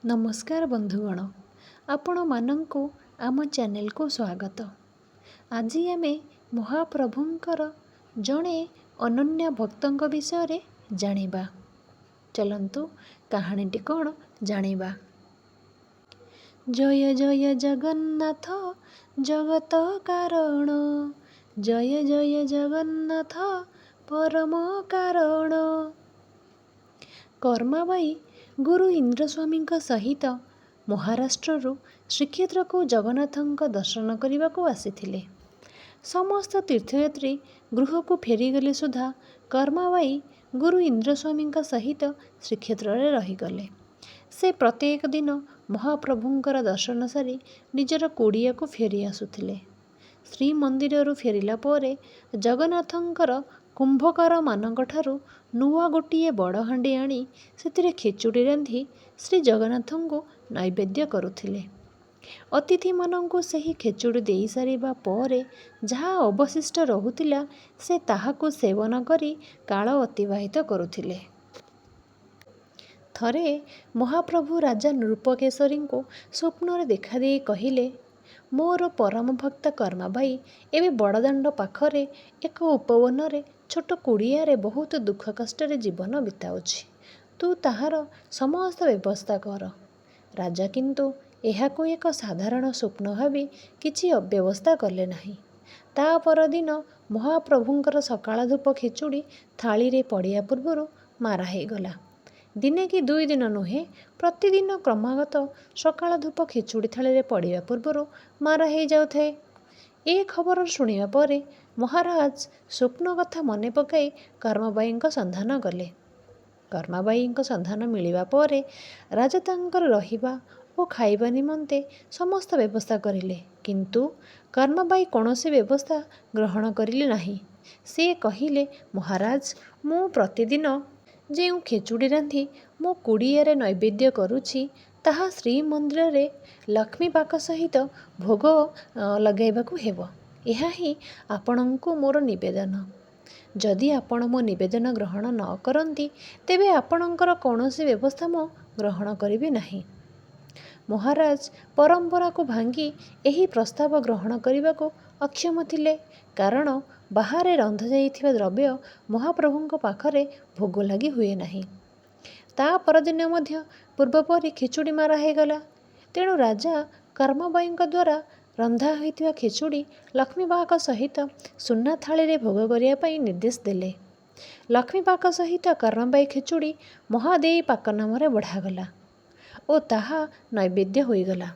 ନମସ୍କାର ବନ୍ଧୁଗଣ, ଆପଣମାନଙ୍କୁ ଆମ ଚ୍ୟାନେଲକୁ ସ୍ୱାଗତ। ଆଜି ଆମେ ମହାପ୍ରଭୁଙ୍କର ଜଣେ ଅନନ୍ୟ ଭକ୍ତଙ୍କ ବିଷୟରେ ଜାଣିବା। ଚାଲନ୍ତୁ କାହାଣୀଟି କ'ଣ ଜାଣିବା। ଜୟ ଜୟ ଜଗନ୍ନାଥ ଜଗତ କାରଣ, ଜୟ ଜୟ ଜଗନ୍ନାଥ ପରମ କାରଣ। କର୍ମାବାଇ ଗୁରୁ ଇନ୍ଦ୍ରସ୍ୱାମୀଙ୍କ ସହିତ ମହାରାଷ୍ଟ୍ରରୁ ଶ୍ରୀକ୍ଷେତ୍ରକୁ ଜଗନ୍ନାଥଙ୍କ ଦର୍ଶନ କରିବାକୁ ଆସିଥିଲେ। ସମସ୍ତ ତୀର୍ଥଯାତ୍ରୀ ଗୃହକୁ ଫେରିଗଲେ ସୁଦ୍ଧା କର୍ମାବାଇ ଗୁରୁ ଇନ୍ଦ୍ରସ୍ୱାମୀଙ୍କ ସହିତ ଶ୍ରୀକ୍ଷେତ୍ରରେ ରହିଗଲେ। ସେ ପ୍ରତ୍ୟେକ ଦିନ ମହାପ୍ରଭୁଙ୍କର ଦର୍ଶନ ସାରି ନିଜର କୁଡ଼ିଆକୁ ଫେରି ଆସୁଥିଲେ। ଶ୍ରୀମନ୍ଦିରରୁ ଫେରିଲା ପରେ ଜଗନ୍ନାଥଙ୍କର କୁମ୍ଭକାରମାନଙ୍କଠାରୁ ନୂଆ ଗୋଟିଏ ବଡ଼ ହାଣ୍ଡି ଆଣି ସେଥିରେ ଖେଚୁଡ଼ି ରାନ୍ଧି ଶ୍ରୀ ଜଗନ୍ନାଥଙ୍କୁ ନୈବେଦ୍ୟ କରୁଥିଲେ। ଅତିଥିମାନଙ୍କୁ ସେହି ଖେଚୁଡ଼ି ଦେଇସାରିବା ପରେ ଯାହା ଅବଶିଷ୍ଟ ରହୁଥିଲା, ସେ ତାହାକୁ ସେବନ କରି କାଳ ଅତିବାହିତ କରୁଥିଲେ। ଥରେ ମହାପ୍ରଭୁ ରାଜା ନୃପକେଶରୀଙ୍କୁ ସ୍ୱପ୍ନରେ ଦେଖାଦେଇ କହିଲେ, ମୋର ପରମ ଭକ୍ତ କର୍ମାବାଇ ଏବେ ବଡ଼ଦାଣ୍ଡ ପାଖରେ ଏକ ଉପବନରେ ଛୋଟ କୁଡ଼ିଆରେ ବହୁତ ଦୁଃଖ କଷ୍ଟରେ ଜୀବନ ବିତାଉଛି। ତୁ ତାହାର ସମସ୍ତ ବ୍ୟବସ୍ଥା କର। ରାଜା କିନ୍ତୁ ଏହାକୁ ଏକ ସାଧାରଣ ସ୍ୱପ୍ନ ଭାବି କିଛି ବ୍ୟବସ୍ଥା କଲେ ନାହିଁ। ତା ପରଦିନ ମହାପ୍ରଭୁଙ୍କର ସକାଳ ଧୂପ ଖେଚୁଡ଼ି ଥାଳିରେ ପଡ଼ିବା ପୂର୍ବରୁ ମାରା ହେଇଗଲା। ଦିନେ କି ଦୁଇ ଦିନ ନୁହେଁ, ପ୍ରତିଦିନ କ୍ରମାଗତ ସକାଳ ଧୂପ ଖେଚୁଡ଼ି ଥାଳିରେ ପଡ଼ିବା ପୂର୍ବରୁ ମାରା ହେଇଯାଉଥାଏ। ଏ ଖବର ଶୁଣିବା ପରେ ମହାରାଜ ସ୍ୱପ୍ନ କଥା ମନେ ପକାଇ କର୍ମାବାଇଙ୍କ ସନ୍ଧାନ କଲେ। କର୍ମାବାଇଙ୍କ ସନ୍ଧାନ ମିଳିବା ପରେ ରାଜା ତାଙ୍କର ରହିବା ଓ ଖାଇବା ନିମନ୍ତେ ସମସ୍ତ ବ୍ୟବସ୍ଥା କରିଲେ। କିନ୍ତୁ କର୍ମାବାଇ କୌଣସି ବ୍ୟବସ୍ଥା ଗ୍ରହଣ କରିଲେ ନାହିଁ। ସେ କହିଲେ, ମହାରାଜ, ମୁଁ ପ୍ରତିଦିନ ଯେଉଁ ଖେଚୁଡ଼ି ରାନ୍ଧି ମୋ କୁଡ଼ିଆରେ ନୈବେଦ୍ୟ କରୁଛି, ତାହା ଶ୍ରୀମନ୍ଦିରରେ ଲକ୍ଷ୍ମୀ ପାକ ସହିତ ଭୋଗ ଲଗାଇବାକୁ ହେବ। ଏହା ହିଁ ଆପଣଙ୍କୁ ମୋର ନିବେଦନ। ଯଦି ଆପଣ ମୋ ନିବେଦନ ଗ୍ରହଣ ନ କରନ୍ତି, ତେବେ ଆପଣଙ୍କର କୌଣସି ବ୍ୟବସ୍ଥା ମୁଁ ଗ୍ରହଣ କରିବି ନାହିଁ। ମହାରାଜ ପରମ୍ପରାକୁ ଭାଙ୍ଗି ଏହି ପ୍ରସ୍ତାବ ଗ୍ରହଣ କରିବାକୁ ଅକ୍ଷମ ଥିଲେ, କାରଣ ବାହାରେ ରନ୍ଧାଯାଇଥିବା ଦ୍ରବ୍ୟ ମହାପ୍ରଭୁଙ୍କ ପାଖରେ ଭୋଗ ଲାଗି ହୁଏ ନାହିଁ। ତା ପରଦିନ ମଧ୍ୟ ପୂର୍ବପରି ଖେଚୁଡ଼ି ମାରା ହେଇଗଲା। ତେଣୁ ରାଜା କର୍ମାବାଇଙ୍କ ଦ୍ୱାରା ରନ୍ଧା ହୋଇଥିବା ଖେଚୁଡ଼ି ଲକ୍ଷ୍ମୀପାକ ସହିତ ସୁନା ଥାଳିରେ ଭୋଗ କରିବା ପାଇଁ ନିର୍ଦ୍ଦେଶ ଦେଲେ। ଲକ୍ଷ୍ମୀପାକ ସହିତ କର୍ମାବାଇ ଖେଚୁଡ଼ି ମହାଦେଈ ପାକ ନାମରେ ବଢ଼ାଗଲା ଓ ତାହା ନୈବେଦ୍ୟ ହୋଇଗଲା।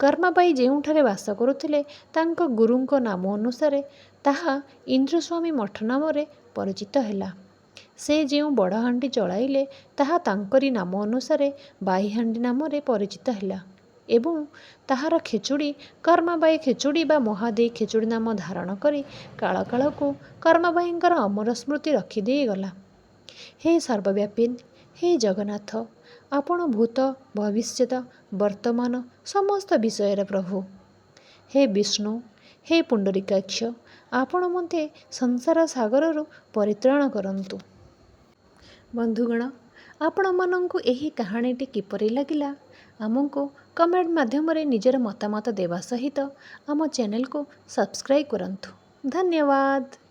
କର୍ମାବାଇ ଯେଉଁଠାରେ ବାସ କରୁଥିଲେ, ତାଙ୍କ ଗୁରୁଙ୍କ ନାମ ଅନୁସାରେ ତାହା ଇନ୍ଦ୍ରସ୍ୱାମୀ ମଠ ନାମରେ ପରିଚିତ ହେଲା। ସେ ଯେଉଁ ବଡ଼ ହାଣ୍ଡି ଚଳାଇଲେ, ତାହା ତାଙ୍କରି ନାମ ଅନୁସାରେ ବାଇହାଣ୍ଡି ନାମରେ ପରିଚିତ ହେଲା ଏବଂ ତାହାର ଖେଚୁଡ଼ି କର୍ମାବାଇ ଖେଚୁଡ଼ି ବା ମହାଦେଈ ଖେଚୁଡ଼ି ନାମ ଧାରଣ କରି କାଳ କାଳକୁ କର୍ମାବାଇଙ୍କର ଅମର ସ୍ମୃତି ରଖିଦେଇଗଲା। ହେ ସର୍ବବ୍ୟାପିନ୍, ହେ ଜଗନ୍ନାଥ, ଆପଣ ଭୂତ, ଭବିଷ୍ୟତ, ବର୍ତ୍ତମାନ ସମସ୍ତ ବିଷୟର ପ୍ରଭୁ। ହେ ବିଷ୍ଣୁ, ହେ ପୁଣ୍ଡରୀକାକ୍ଷ, ଆପଣ ମୋତେ ସଂସାର ସାଗରରୁ ପରିତ୍ରାଣ କରନ୍ତୁ। ବନ୍ଧୁଗଣ, ଆପଣମାନଙ୍କୁ ଏହି କାହାଣୀଟି କିପରି ଲାଗିଲା, ଆମକୁ କମେଣ୍ଟ ମାଧ୍ୟମରେ ନିଜର ମତାମତ ଦେବା ସହିତ ଆମ ଚ୍ୟାନେଲକୁ ସବସ୍କ୍ରାଇବ୍ କରନ୍ତୁ। ଧନ୍ୟବାଦ।